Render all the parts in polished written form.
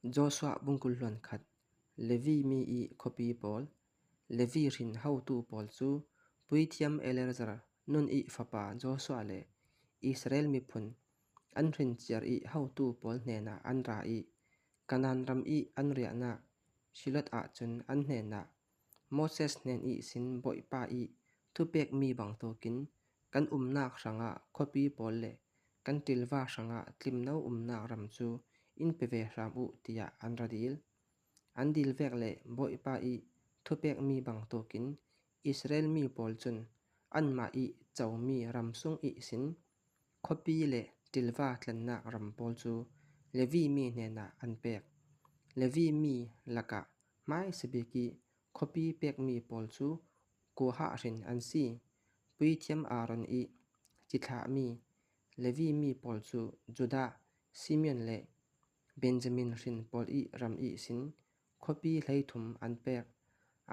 Joshua bungkul hluan khat, Levi mi i khuapi pawl, Levi hrin haotu pawl cu puithiam Eleazar, Nun i fapa Joshua le Israel miphun an hrinciar i haotu pawl hnenah an ra i Kanaan ram i an riahnak Shiloh ah cun an hnenah, Moses hnen ihsin Bawipa i thupekmi bantukin kan umnak hrangah khuapi pawl le kan ṭilva hrangah tlimno umnak ram cu in pe ve hram u tiah an ra dil. An dil vek le Bawipa i thupekmi bantukin Israel mi pawl cun anmah i comi ram sung ihsin khuapi le ṭilva tlannak ram pawl cu Levi mi hnenah an pek. Levi mi lakah hmaisa bik i khuapi pekmi pawl cu Kohath hrin an si. Puithiam Aaron i cithlahmi Levi mi pawl cu Judah, Simeon le Benjamin hrin pawl i ram ihsin khuapi 13 an pek.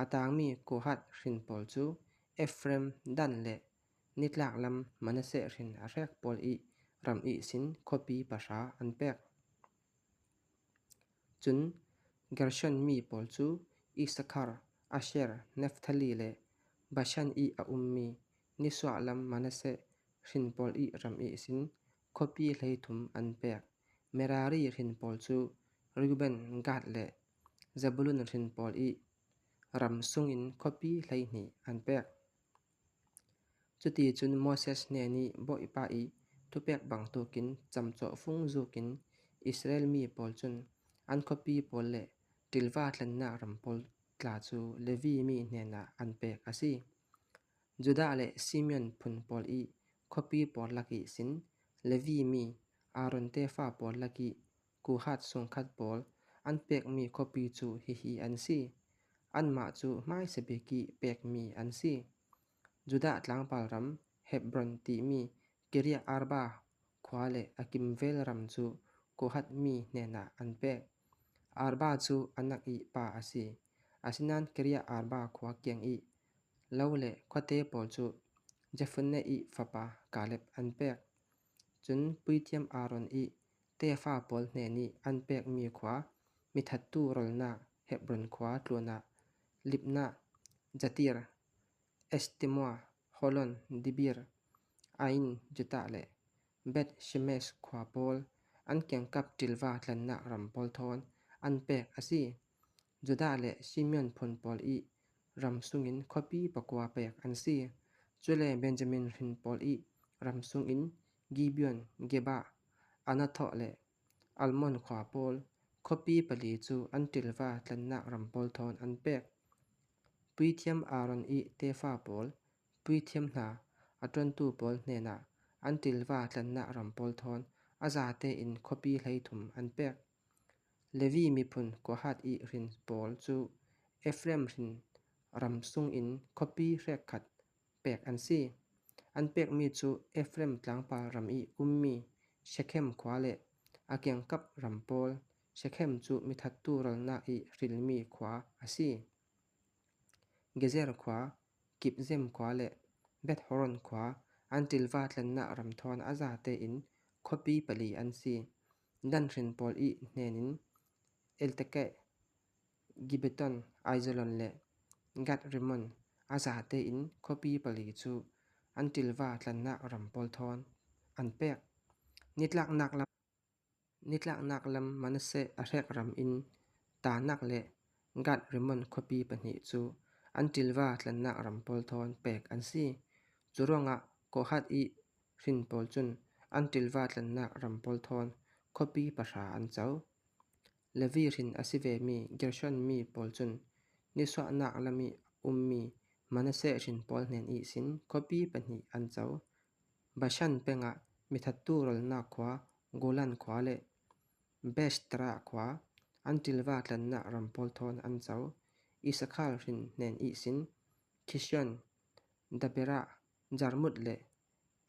A tangmi Kohath hrin pawl cu Efraim, Dan le nitlak lam Manasseh hrin a hrek pawl i ram ihsin khuapi pahra an pek. Cun Gershon mi pawl cu Issakhar, Asher, Naftali le Bashan i a ummi nisuah lam Manasseh hrin pawl i ram ihsin khuapi 30 an pek. Merari hrin pawl cu Reuben, Gad le Zebulun hrin pawl i ram sungin khuapi 12 an pek. Cuticun Moses hnen i Bawipa i thupek bantukin camcawhfung zuk in Israel mi pawl cun an khuapi pawl le ṭilva tlannak ram pawl tla cu Levi mi hnenah an pek a si. Judah le Simeon phun pawl i khuapi pawl lak ihsin Levi mi Aaron tefa pawl lak i Kohath sungkhat pawl an pekmi khuapi cu hihi an si: Anmah cu hmaisa bik i pekmi an si. Judah tlangpar ram Hebron timi Kiriath-arba khua le a kimvel ram cu Kohath mi hnenah an pek. Arba cu Anak i pa a si, asinain Kiriath-arba khua kiang i lo le khuate pawl cu Jefunneh i fapa Kaleb an pek. Cun puithiam Aaron i tefa pawl hnen i an pekmi khua mithattu rawlnak Hebron khua tluan ah Libnah, Jattir, Eshtemoa, Holon, Debir, Ain, Judah le Beth-Shemesh khua pawl an kiangkap ṭilva tlannak ram pawl thawn an pek a si. Judah le Simeon phun pawl i ram sungin khuapi pakua pek an si. Cule Benjamin hrin pawl i ram sungin Gibeon, Geba, Anathoth le Almon khua pawl, khuapi pali cu an ṭilva tlannak ram pawl thawn an pek. Puithiam Aaron i tefa pawl, puithiam hna, a ṭuantu pawl hnenah an ṭilva tlannak ram pawl thawn a zate in khuapi 30 an pek. Levi miphun Kohath i hrin pawl cu Efraim hrin ram sungin khuapi hrekkhat pek an si. An pekmi cu Efraim tlangpar ram i ummi Shekhem khua le a kiangkap ram pawl, Shekhem cu mithattu ralnak i hrilmi khua a si. Gezer khua, Kibzem khua le Beth-horon khua an ṭilva tlannak ram thawn a zate in khuapi pali an si. Dan hrin pawl i hnen in Eltekeh, Gibbethon, Aijalon le Gath-Rimmon a zate in khuapi pali cu an ṭilva tlannak ram pawl thawn an pek. Nitlaknak lam Manasseh a hrek ram in Taanakh le Gath-Rimmon khuapi pahnih cu an ṭilva tlannak ram pawl thawn pek an si. Cu ruangah Kohath i hrin pawl cun an ṭilva tlannak ram pawl thawn khuapi pahra an co. Levi hrin a si vemi Gershon mi pawl cun nisuahnak lam i a ummi Manasseh hrin pawl hnen ihsin khuapi pahnih an co. Bashan peng ah mithattu rawlnak khua Golan khua le Beeshterah khua, an ṭilva tlannak ram pawl thawn an co. Issakhar hrin hnen ihsin Kishon, Daberah, Jarmuth le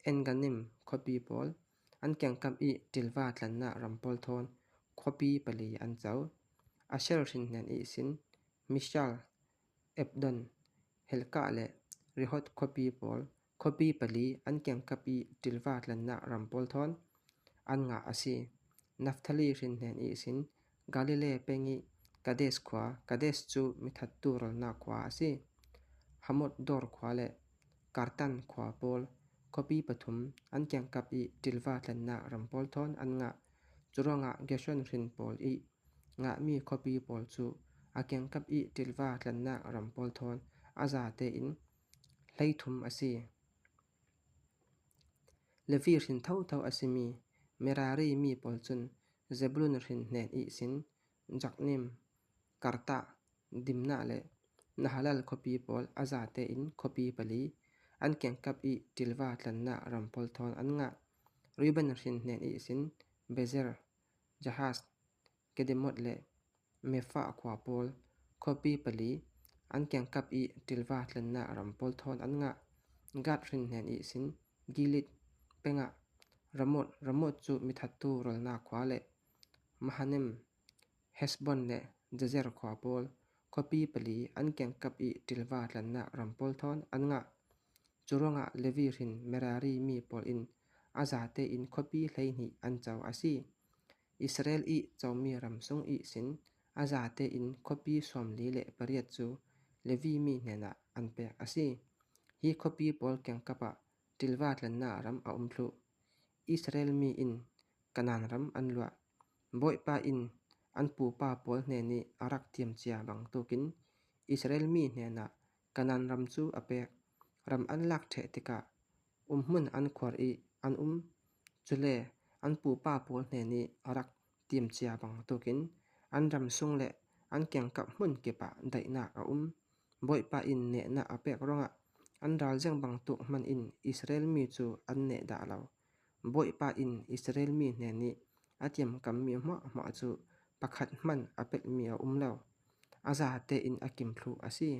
Engannim khuapi pawl, an kiangkap i ṭilva tlannak ram pawl thawn khuapi pali an co. Asher hrin hnen ihsin Mishal, Ebdon, Helkah le Rehoth khuapi pawl, khuapi pali an kiangkap i ṭilva tlannak ram pawl thawn an ngah a si. Naftali hrin hnen ihsin Galilee peng i Kadesh khua, Kadesh cu mithattu rawlnak khua a si. Hammoth-dor khua le Kartan khua pawl, khuapi pathum, an kiangkap i ṭilva tlennak ram pawl thawn an ngah. Curuangah Gershon hrin pawl i ngahmi khuapi pawl cu a kiangkap i ṭilva tlennak ram pawl thawn a za tein 13 a si. Levi hrin thotho a simi Merari mi pawl cun Zebulun hrin hnen ihsin Jokneam, Kartah, Dimnah le Nahalal khuapi pawl a zate in khuapi pali, an kiangkap i ṭilva tlannak ram pawl thawn an ngah. Reuben hrin hnen ihsin Bezer, Jahaz, Kedemoth le Mefah khua pawl, khuapi pali, an kiangkap i ṭilva tlannak ram pawl thawn an ngah. Gad hrin hnen ihsin Gilead pengah Ramoth, Ramoth cu mithattu rawlnak khua le Mahanaim, Heshbon le Jazer khua pawl, khuapi pali an kiangkap i ṭilva tlannak ram pawl thawn an ngah. Curuangah Levi hrin Merari mi pawl in a zate in khuapi 12 an co a si. Israel i comi ram sung ihsin a zate in khuapi 48 cu Levi mi hnenah an pek a si. Hi khuapi pawl kiangkap ah ṭilva tlannak ram a um thlu. Israel mi in Kanaan ram an luah. Bawipa in an pupa pawl hnen i a rak tiamcia bantukin Israel mi hnenah Kanaan ram cu a pek. Ram an lak ṭheh tikah umhmun an khuar i an um. Cule an pupa pawl hnen i a rak timcia bantukin an ram sung le an kiangkap hmun kip ah daihnak a um. Bawipa in nehnak a pek ruangah an ral zeng bantuk hmanh in Israel mi cu an neh dah lo. Bawipa in Israel mi hnen i a tiamkammi hmuahhmuah cu pakhat hmanh a pelhmi a um lo. A zate in a kim thlu a si.